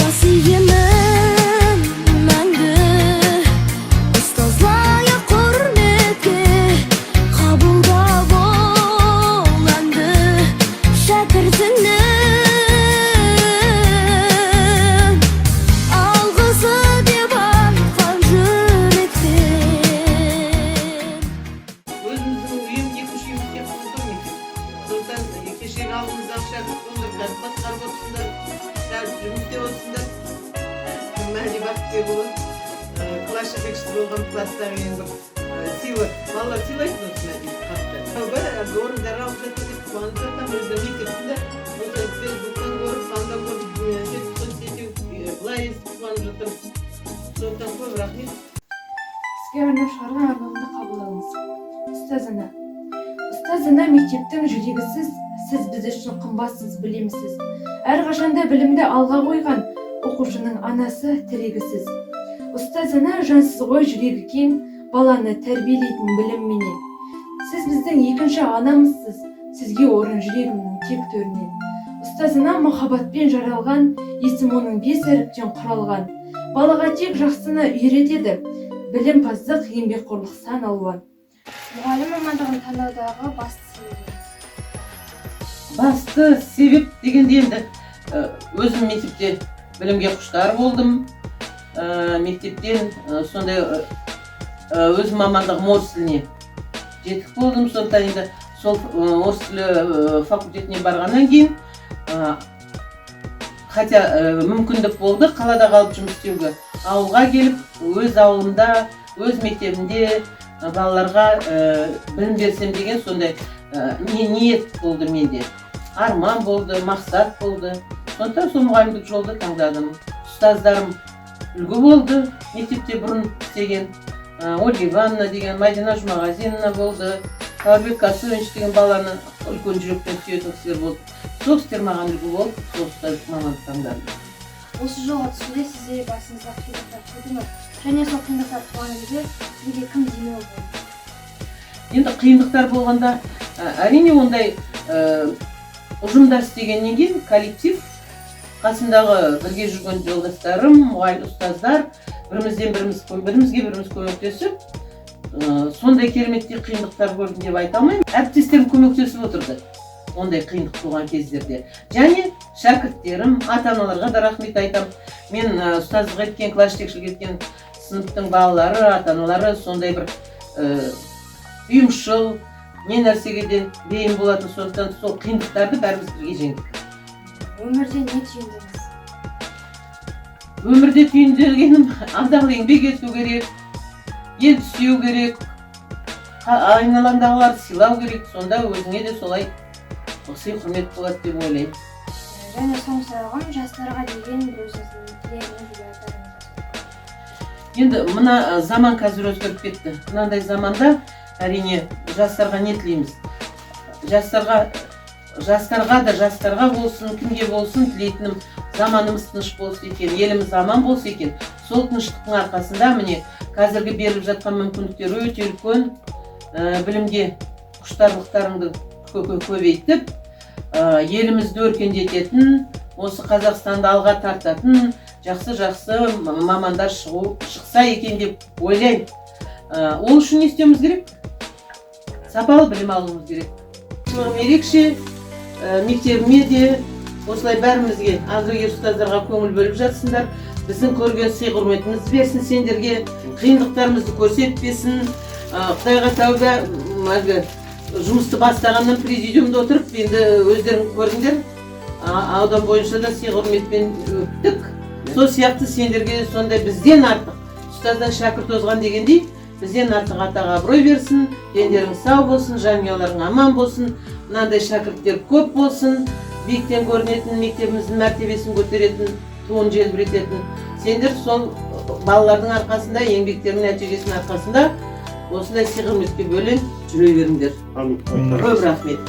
Сүйемін мәңгі. Ұстаз лайық құрметке, қабылда ол әнді. Шәкіртіңнің алғысы деп айтқан жүректен. Өзіміздің үйім, екінші үйіміз сияқты болды ғой мектеп. Сондықтан кешегі алдымыздағы шәкірт болыңдар, қазір басқарып отырсыңдар, қазір жұмыс істеп отырсыңдар. Мәди Бақытбекұлы класс жетекшісі болған, класстағы ең бір сыйлы балалар, сыйлайтын осы Мәди қатты. Тәуба, әлгі орындар алып жатыр деп қуанып жатамын. Өздері мектептің де осы Фейсбуктан көріп, анда көріп, соцсети, былай естіп қуанып жатырмыз. Сондықтан көп рахмет. Сізге арнап шығарған арнауымды қабыл алыңыз. Ұстаз ана. Ұстаз ана, мектептің жүрегісіз. Сіз біз үшін қымбатсыз, білемісіз. Әрқашанда білімді алға қойған, оқушының анасы, тірегісіз. Ұстаз ана, жансыз ғой жүрегі кең, баланы тәрбиелейтін білімменен. Сіз біздің екінші анамызсыз, сізге орын жүрегімнің тек төрінен. Ұстаз ана махаббатпен жаралған, есім оның бес әріптен құралған. Балаға тек жақсыны үйретеді, білімпаздық, еңбекқорлық, сан алуан. Мұғалім мамандығын таңдаудағы басты себебі? Басты себеп дегенде, енді өзім мектепте білімге құштар болдым. Мектептен сондай өзім мамандығым орыс тіліне жетік болдым. Сондықтан енді сол орыс тілі факультетіне барғаннан кейін, хотя мүмкіндік болды қалада қалып жұмыс істеуге, ауылға келіп, өз ауылымда, өз мектебімде балаларға білім берсем деген сондай ниет болды менде, арман болды, мақсат болды. Сондықтан сол мұғалімдік жолды таңдадым. Ұстаздарым үлгі болды. Мектепте бұрын істеген Ольга Ивановна деген, Мадина Жұмағазиновна болды, Тауарбек Касымович деген баланы үлкен жүрекпен сүйетін кісілер болды. Сол кісілер маған үлгі болып, сол ұстаздық мамандық таңдадым. Осы жолға түсуде сізде басыңызға қиындықтар туды ма және сол қиындықтар туған кезде сізге кім демеу болды? Енді қиындықтар болғанда, әрине, ондай ұжымда істегеннен кейін коллектив, қасымдағы бірге жүрген жолдастарым, мұғалім ұстаздар, бірімізден біріміз, бірімізге біріміз көмектесіп, сондай кереметтей қиындықтар көрдім деп айта алмаймын. Әріптестерім көмектесіп отырды ондай қиындық туған кездерде және шәкірттерім, ата аналарға да рахмет айтамын. Мен ұстаздық еткен, класс жетекшілік еткен сыныптың балалары, ата аналары сондай бір ұйымшыл, не нәрсеге де бейім болатын. Сондықтан сол қиындықтарды бәріміз бірге жеңдік. Өмірде не түйіндіңіз? Өмірде түйінделгенім: адал еңбек ету керек, елді сүю керек, айналаңдағыларды сыйлау керек. Сонда өзіңе де солай сый құрмет болады деп ойлаймын. Және соңғы сұрағым: жастарға деген бір өзіңіздің тілегіңіз или айтарыңыз болса. Енді мына заман қазір өзгеріп кетті. Мынандай заманда, әрине, жастарға не тілейміз? Жастарға да, жастарға болсын, кімге болсын, тілейтінім: заманымыз тыныш болса екен, еліміз аман болса екен. Сол тыныштықтың арқасында, міне, қазіргі беріліп жатқан мүмкіндіктер өте үлкен. Білімге құштарлықтарыңды көбейтіп, елімізді өркендететін, осы Қазақстанды алға тартатын жақсы жақсы мамандар шықса екен деп ойлаймын. Ол үшін не істеуіміз керек? Сапалы білім алуымыз керек. Сыйлығым ерекше. Мектебіме де осылай бәрімізге, ардагер ұстаздарға көңіл бөліп жатсыңдар. Біздің көрген сый құрметімізді берсін сендерге, қиындықтарымызды көрсетпесін. Құдайға тәуба, әлгі жұмысты бастағаннан президиумда отырып, енді өздерің көрдіңдер, аудан бойынша да сый құрметпен өттік. Сол сияқты сендерге де сондай, бізден артық, ұстаздан шәкірт озған дегендей, бізден артық атақ абырой берсін. Дендерің сау болсын, жанұяларың аман болсын, мынандай шәкірттер көп болсын, биіктен көрінетін, мектебіміздің мәртебесін көтеретін, туын желбірететін. Сендер сол балалардың арқасында, еңбектерінің нәтижесінің арқасында осындай сый құрметке бөленіп жүре беріңдер. Амин. Көп рахмет.